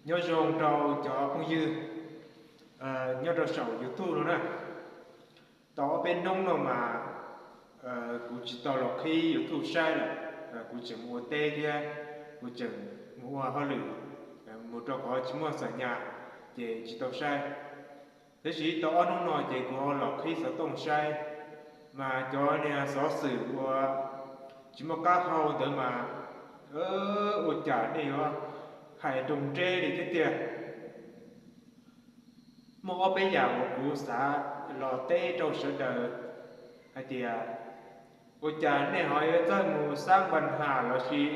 Nyob zoo rau cov phooj ywg nyob rau saum YouTube no na. Tau ob peb hnub no mas kuv tsis tau los qhib YouTube saib lawm. Kuv tseem mus ua teb thiab kuv tseem mus ua hauj lwm, mus rau qhov tsis muaj xa nyas, ces tsis tau saib. Tab sis tau ob hnub no ces kuv ho los qhib xov tooj saib, mas cov niag xov xwm uas tsis muaj qab hau ntawd mas ua cas nej yuav hais nroo nreb li thiab tiag. Muaj ob peb yam uas kuv xav los teb rau sawv daws hais tias, ua cas nej ho yuav txawj mus xaab npa nham lossis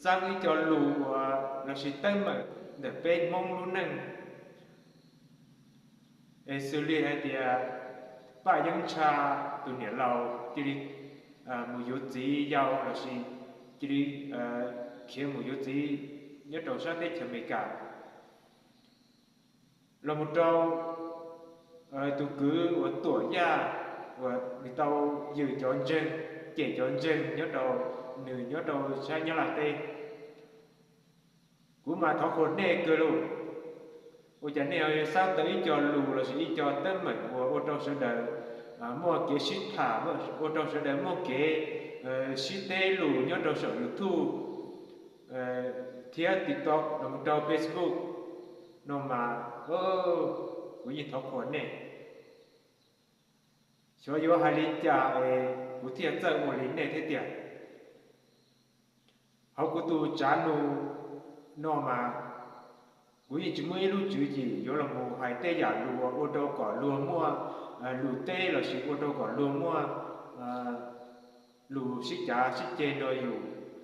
xaab ib co lus uas lossis teeb meem ntawm peb Hmoob lub neej? Es xws li hais tias Paj Yeeb Ntsha tus niam laus cia li mus yuav txiv yau lossis cia li khiav mus yuav txiv nyob rau sab teb chaws Amelikas, los mus rau tus kwv uas Tuam Yaj uas nws tau yws cov ntseeg, cem cov ntseeg nyob rau, nws nyob rau sab Nyab Laj teb. Kuv mas thov qhuas nej kawg lus. Ua cas nej ho yuav xaab tau ib co lus lossis ib co teeb meem uas ua rau sawv daws muaj kev sib tham, ua rau sawv daws muaj kev sib teb lus nyob rau saum YouTube thiab TikTok los rau Facebook no mas, kuv yeej thov qhuas nej. Xyov yuav hais li cas es kuv thiaj txawj ua li nej thiab tiag. Hauv kuv tus tsav nus no mas kuv yeej tsis muaj ib lub tswv yim yuav los mus hais tej yam lus ua rau kom luag muaj lus teb lossis ua rau kom luag muaj lus sib cav sib ceg nrog yus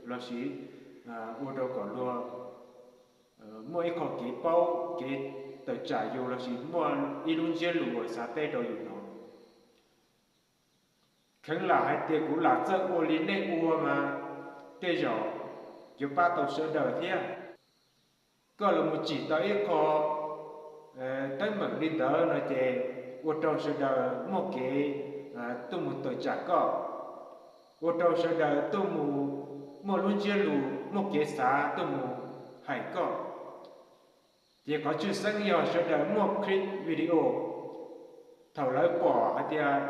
lossis ua rau kom luag muaj ib qho kev paub kev tawm tsam yus lossis muaj ib lub ntsiab lus uas xav teb rau yus no. Kheev lam hais tias kuv lam txawj ua li nej ua mas tej zaum yuav pab tau sawv daws thiab. Koj los mus tsim tau ib qho teeb meem li ntawd no ces ua rau sawv daws muaj kev tuaj mus tawm tsam koj, ua rau sawv daws tuaj mus muaj lub ntsiab lus muaj kev xav tuaj mus hais koj. Ces qhov tshwj xeeb yog sawv daws muaj clip video, thaum lawv pom hais tias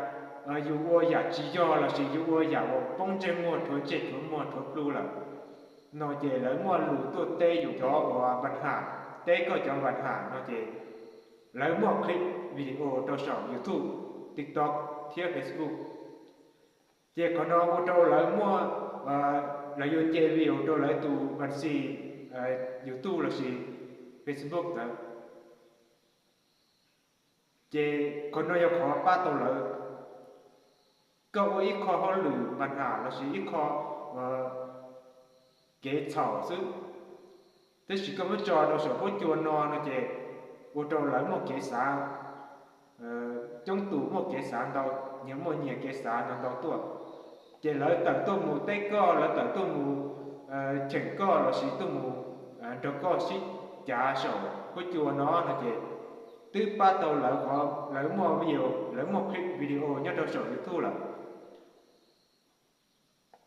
yus ua yam tsis yog lossis yus ua yam uas poob ntsej muag rhuav ntsej rhuav muag rhuav plhu lawm no ces lawv muaj lus tuaj teb yus cov uas npa nham, teb koj cov npa nham no ces lawv muaj clip video rau saum YouTube, TikTok thiab Facebook. Ces qhov no ua rau lawv muaj, lawv yuav ce video rau lawv tus npa xis YouTube lossis Facebook ntawd. Ces qhov no yog qhov pab tau lawv. Koj ua ib qho hauj lwm npa nham lossis ib qho kev txhaum xwb, tab sis koj muab tso rau saum huab cua no no ces ua rau lawv muaj kev xav, coob tus muaj kev xav ntau, nyias muaj nyias kev xav ntau ntau tuaj. Ces lawv tawm tuaj mus teb koj, lawv tawm tuaj mus cheem koj lossis tuaj mus nrog koj sib cav saum huab cua no no ces twb pab tau lawv qhov lawv muaj video, lawv muaj clip video nyob rau saum YouTube lawm.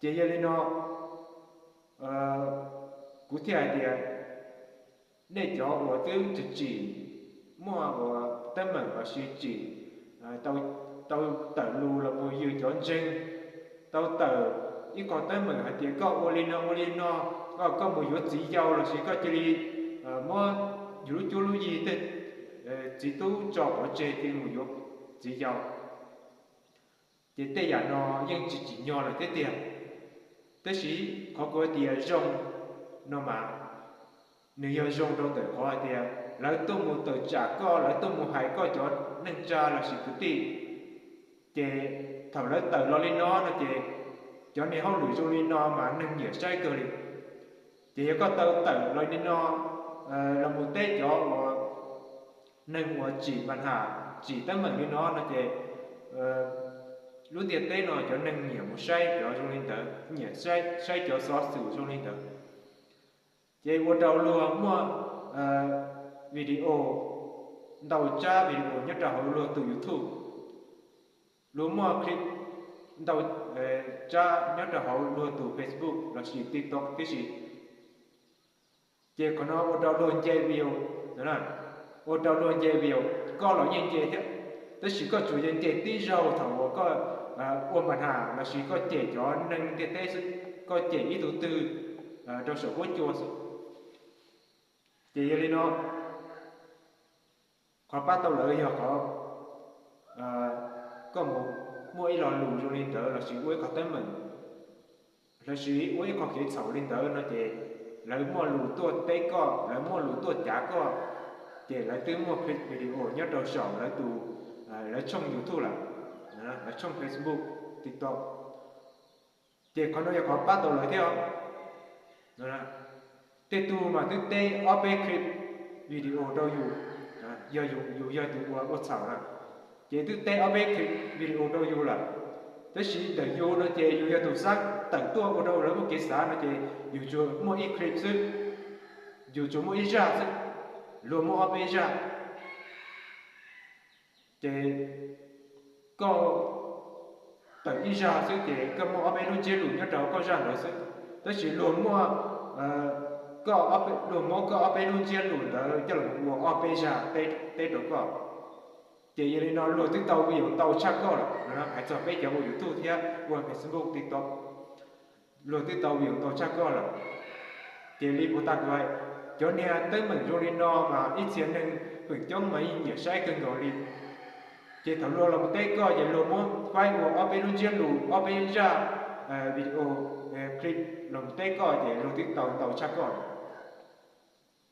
Ces yog li no kuv thiaj hais tias nej cov uas twb tsis tsim, muaj uas teeb meem lossis tsim, tau tawm lus los mus yws cov ntseeg, tau tawm ib qho teeb meem hais tias koj ua li no ua li no, koj mus yuav txiv yau lossis koj cia li muab yus lub cuab lub yig tej txiv tub tso pov tseg cia li mus yuav txiv yau. Ces tej yam no yeej tsis tsim nyog lawm thiab tiag. Tab sis qhov kuv hais tias zoo no mas nws yog zoo rau ntawm qhov hais tias lawv tuaj mus tawm tsam koj, lawv tuaj mus hais koj cov neej tsa lossis kwv tij. Ces thaum lawv tawm los li no no ces cov niag hauj lwm zoo li no mas neeg nyiam saib kawg li. Ces yog koj tau tawm los li no los mus teb cov uas neeg uas tsim npa nham, tsim teeb meem li no no ces lub ntiaj teb no cov neeg nyiam mus saib cov zoo li ntawd, nyiam saib cov xov xwm zoo li ntawd. Ces ua rau luag muaj video, ntau tsab video nyob rau hauv luag tus YouTube, luag muaj clip ntau tsab nyob rau hauv luag tus Facebook lossis TikTok tib si. Ces qhov no ua rau luag nce view, ua rau luag nce view, koj los yeej nce thiab, tab sis koj tsuas yog nce tib zaug thaum uas koj ua npa has lossis koj cem cov neeg ntiaj teb xwb, koj cem ib tug twg rau saum huab cua xwb. Ces yog li no, qhov pab tau lawv yog qhov koj mus muaj ib lo lus zoo li ntawd lossis ua ib qhov teeb meem lossis ua ib qhov kev txhaum li ntawd no ces lawv muaj lus tuaj teb koj, lawv muaj lus tuaj cav koj, ces lawv twb muaj clip video nyob rau saum lawv tus, lawv tshooj YouTube lawm, lawv tshooj Facebook, TikTok. Ces qhov no yog qhov pab tau lawv thiab. Tej tug mas twb teb ob peb clip video rau yus, yog yus yog tus ua ua txhaum na, ces twb teb ob peb clip video rau yus lawm, tab sis ntawm yus no ces yus yog tus xav tawm tuaj ua rau lawv muaj kev xav no ces yus tsuas muaj ib clip xwb, yus tsuas muaj ib zaj xwb, luag muaj ob peb zaj. Ces koj tawm ib zaj xwb ces koj muaj ob peb lub ntsiab lus nyob rau koj zaj ntawd xwb, tab sis luag muab, luag muab koj ob peb lub ntsiab lus ntawd coj los ua ob peb zaj teb rau koj. Ces yog li no luag twb tau view ntau tshaj koj lawm, hais txog peb cov ua YouTube thiab ua Facebook, TikTok, luag twb tau view ntau tshaj koj lawm. Ces li puas tas kuv hais, cov niag teeb meem zoo li no mas ib txhia neeg feem coob mas yeej nyiam saib kawg nkaus li. Ces thaum luag los mus teb koj ces luag muab faib ua ob peb lub ntsiab lus, ob peb zaj video, clip los mus teb koj ces luag twb tau ntau tshaj koj lawm.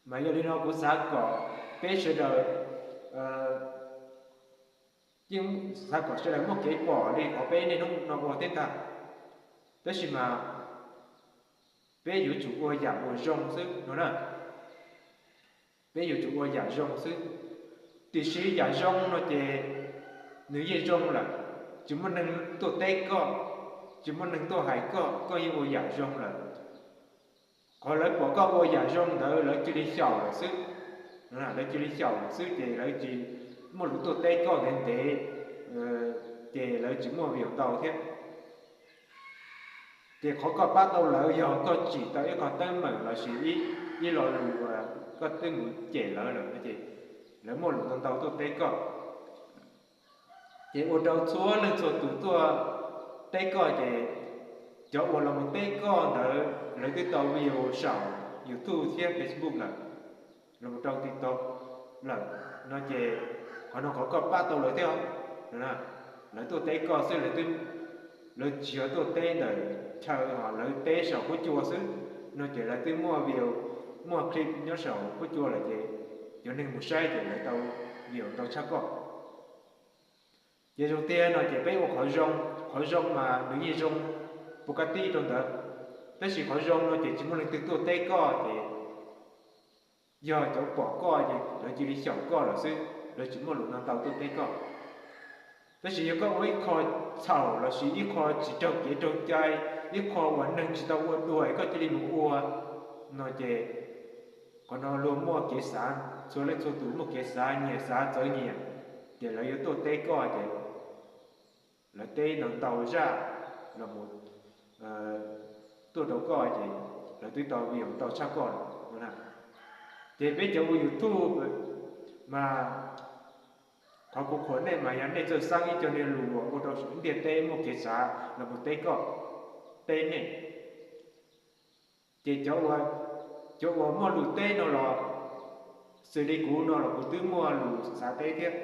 Mas yog li no kuv xav kom peb sawv daws, yeej xav kom sawv daws muaj kev pom li qhov peb niaj hnub no ua thiab ntag. Tab sis mas peb yuav tsum ua yam uas zoo xwb no na. Peb yuav tsum ua yam zoo xwb. Tiam sis yam zoo no ces nws yeej zoo lawm, tsis muaj neeg tuaj teb koj, tsis muaj neeg tuaj hais koj, koj yeej ua yam zoo lawm. Qhov lawv pom koj ua yam zoo ntawd lawv cia li xyaum lawm xwb. Lawv cia li xyaum lawm xwb ces lawv tsis muaj lus tuaj teb koj ntev ntev, ces lawv tsis muaj view ntau thiab. Ces qhov koj pab tau lawv yog koj tsim tau ib qho teeb meem lossis ib lo lus uas koj twb mus cem lawv lawm no ces lawv muaj lus ntau ntau tuaj teb koj. Ces ua rau txhua leej txhua tus tuaj teb koj ces cov uas los mus teb koj ntawd lawv twb tau view saum YouTube thiab Facebook lawm, los mus rau TikTok lawm no ces qhov no qhov koj pab tau lawv thiab. Lawv tuaj teb koj xwb, lawv tsis yog tuaj teb ntawm chaw, lawv teb saum huab cua xwb no ces lawv twb muaj view, muaj clip nyob saum huab cua lawm ces cov neeg mus saib ces lawv tau view ntau tshaj koj. Ces zoo tiag no ces peb ua qhov zoo, qhov zoo mas nws yeej zoo puas kab tib rau ntawd, tab sis qhov zoo no ces tsis muaj leej twg tuaj teb koj ces yog cov pom koj ces lawv cia li xyaum koj lawm xwb, lawv tsis muaj lus no ntau tuaj teb koj. Tab sis yog koj ua ib qho txhaum lossis ib qho tsis raug kev raug cai, ib qho uas neeg tsis tau ua dua es koj cia li mus ua no ces qhov no luag muaj kev xav, txhua leej txhua tus muaj kev xav nyias xav txawv nyias, ces lawv yuav tuaj teb koj ces lawv teb ntau ntau zaj los mus tuaj rau koj ces lawv twb tau view ntau tshaj koj lawm. Ces peb cov ua YouTube mas qhov kuv qhuas nej mas yog nej txawj xaab ib co niag lus uas ua rau saum ntiaj teb muaj kev xav los mus teb koj, teb nej. Ces cov uas muaj lus teb no los xws li kuv no los kuv twb muaj lus xav teb thiab,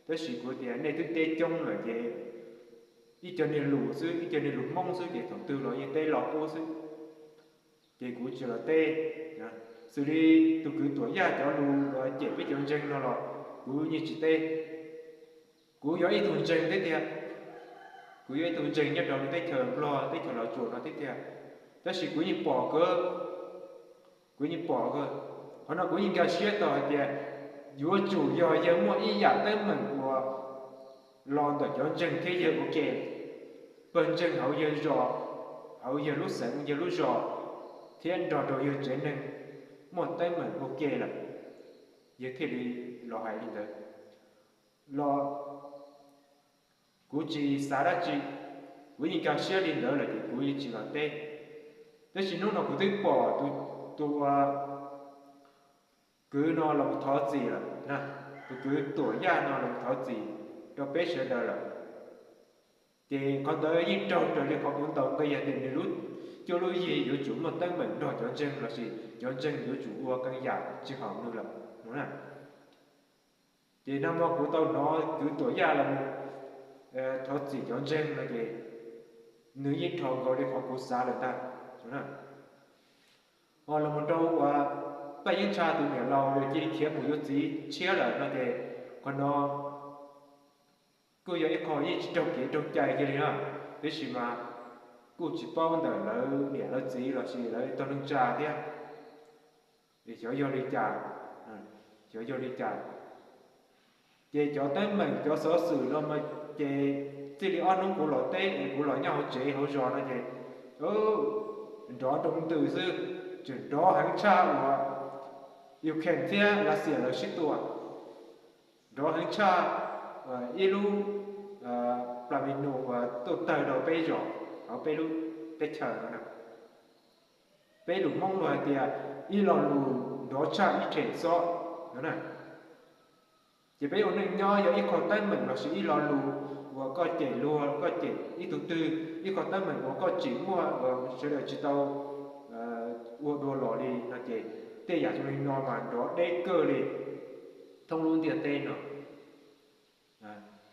tab sis kuv tias nej twb teb coob lawm ces ib co niag lus xwb, ib co niag lus Hmoob xwb ces thaum twg los yeej teb lo qub xwb. Ces kuv tsis los teb. Xws li tus kwv Tuam Yaj cov lus uas cem peb cov ntseeg no los kuv yeej tsis teb. Kuv yog ib tug ntseeg thiab tiag, kuv yog ib tug ntseeg nyob rau teb chaws Nplog teb chaws Los Tsuas no thiab tiag, tab sis kuv yeej pom kawg, kuv yeej pom kawg. Qhov no kuv yeej nkag siab tau hais tias yuav tsum yog yawg muaj ib yam teeb meem uas los ntawm cov ntseeg thiab yawg ua ke, pawg ntseeg hauv yawg zos, hauv yawg lub xeev yawg lub zos thiab nrog rau yawg tsev neeg muaj teeb meem ua ke lawm, yawg thiaj li los hais li ntawd los kuv tsis xav dab tsi, kuv yeej nkag siab li ntawd lawm ces kuv yeej tsis los teb. Tab sis hnub no kuv twb pom tus, tus uas kwv no los thov txim lawm na, tus kwv Tuam Yaj no los thov txim rau peb sawv daws lawm. Ces qhov ntawd yeej raug raws li qhov kuv ntaus nqi hais tias nws lub cuab lub yig yuav tsum muaj teeb meem nrog cov ntseeg lossis cov ntseeg yuav tsum ua qee yam tsis haum nws lawm no na. Ces nag hmo kuv tau hnov kwv Tuam Yaj los thov txim cov ntseeg no ces nws yeej dhau nkaus li qhov kuv xav lawm ntag. Ho los mus rau uas Paj Yeeb Tshaj tus niam laus cia li khiav mus yuav txiv tshiab lawm no ces qhov no kuj yog ib qho yeej tsis raug kev raug cai kiag li na, tiam sis mas kuj tsis paub ntawm lawv niam lawv txiv lossis lawv tog neej tsa thiab, xyov yog li cas, xyov yog li cas. Ces cov teeb meem cov xov xwm no mas ces txij li ob hnub kuv los teb es kuv los nyob hauv tsev hauv zos no ces nrov nroo ntws xwb, tseem nrov heev tshaj uas Ukraine thiab Lav Xias lawv sib tua, nrov heev tshaj ib lub pla mi nus uas tuaj tawg rau peb zos hauv peb lub teb chaws no na. Peb lus Hmoob luag hais tias ib lo lus nrov tshaj ib rhem xob no na. Ces peb ua neej nyob yog ib qho teeb meem lossis ib lo lus uas koj cem luag koj cem ib tug twg, ib qho teeb meem uas koj tsim muaj uas sawv daws tsis tau ua dua los li no ces tej yam zoo li no mas nrov deb kawg li thoob lub ntiaj teb no,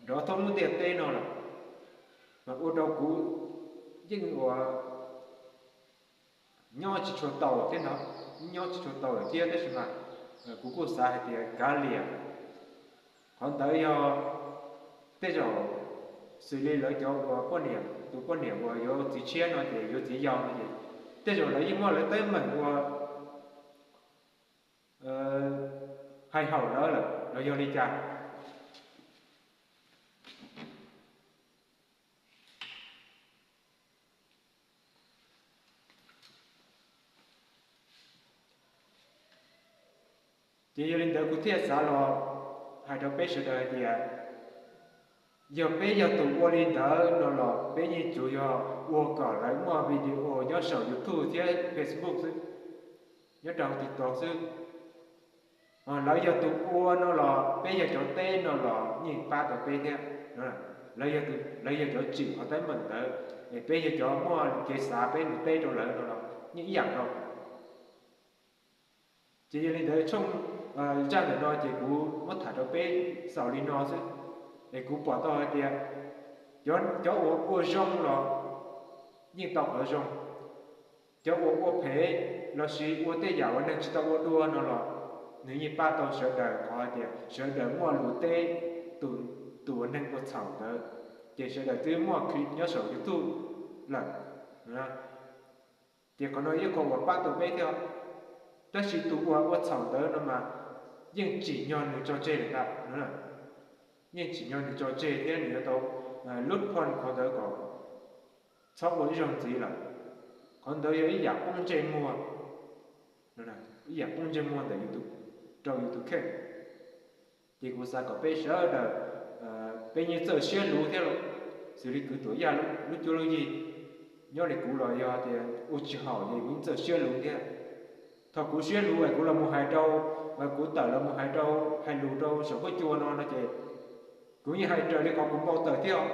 nrov thoob lub ntiaj teb no lawm. Mas ua rau kuv yeej ua nyob tsis tshua tau thiab ntag, nyob tsis tshua tau lawm thiab tab sis mas kuv kuj xav hais tias kav liam, qhov ntawd yog tej zaum xws li lawv cov uas poj niam, tus poj niam uas yuav txiv tshiab no ces yuav txiv yau no ces tej zaum lawv yeej muaj lawv teeb meem uas hais haum lawv lawm los yog li cas. Ces yog li ntawd kuv thiaj xav los hais rau peb sawv daws hais tias yog peb yog tus ua li ntawd no los peb yeej tsuas yog ua kom lawv muaj video nyob saum YouTube thiab Facebook xwb, nyob rau TikTok xwb. Lawv yog tus ua no los peb yog cov teb no los yeej pab tau peb thiab. Lawv yog cov tsim qhov teeb meem ntawd es peb yog cov muaj kev xav peb mus teb rau lawv no los yeej ib yam nkaus. Ces yog li ntawd tshooj zaj ntawm no ces kuv muab tham rau peb xaus li no xwb. Es kuv pom tau hais tias cov uas ua zoo los yeej tau qhov zoo, cov uas ua phem lossis ua tej yam uas neeg tsis tau ua dua no los nws yeej pab tau sawv daws qhov hais tias sawv daws muaj lus teb tus uas neeg ua txhaum ntawd, ces sawv daws twb muaj clip nyob saum YouTube lawm. Ces qhov no ib qho uas pab tau peb thiab. Tab sis tus uas ua txhaum ntawd no mas yeej tsim nyog nws tso tseg lawm ntag. Yeej tsim nyog nws tso tseg thiab nws yuav tau lub phone qhov ntawd kom txhob ua ib zaug ntxiv lawm. Qhov ntawd yog ib yam poob ntsej muag, ib yam poob ntsej muag ntawm rau yus tus kheej. Ces kuv xav kom peb sawv daws peb yeej txawj siab luv thiab los, xws li kwv Tuam Yaj lub cuab lub yig, nyob li kuv los yog tias ua tsis haum ces kuv yeej txawj siab luv thiab. Thaum kuv siab luv es kuv los mus hais rau, kuv tawm los mus hais rau, hais lus rau saum huab cua no no ces kuv yeej hais raws li qhov kuv npau taws thiab.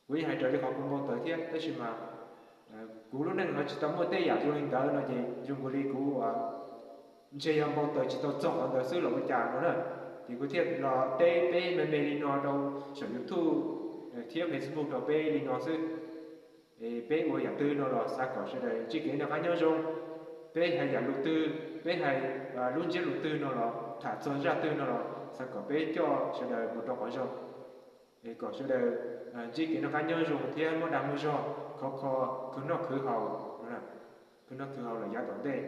Kuv yeej hais raws li qhov kuv npau taws thiab tab sis mas kuv lub neej ho tsis tau muaj tej yam zoo li ntawd no ces zoo nkaus li kuv ntshe yog npau taws tsis tau txog qhov ntawd xwb los ua cas no na. Ces kuv thiaj los teb peb me me li no rau saum YouTube thiab Facebook rau peb li no xwb. Peb ua yam twg no los xav kom sawv daws ntsib kev noj qab nyob zoo. Peb hais yam lus twg, peb hais lub ntsiab lus twg no los tham txog zaj twg no los xav kom peb coj sawv daws mus rau qhov zoo, es kom sawv daws ntsib kev noj qab nyob zoo thiab muaj dag muaj zog khov kho khwv noj khwv haus, khwv noj khwv haus lawm yav tom ntej.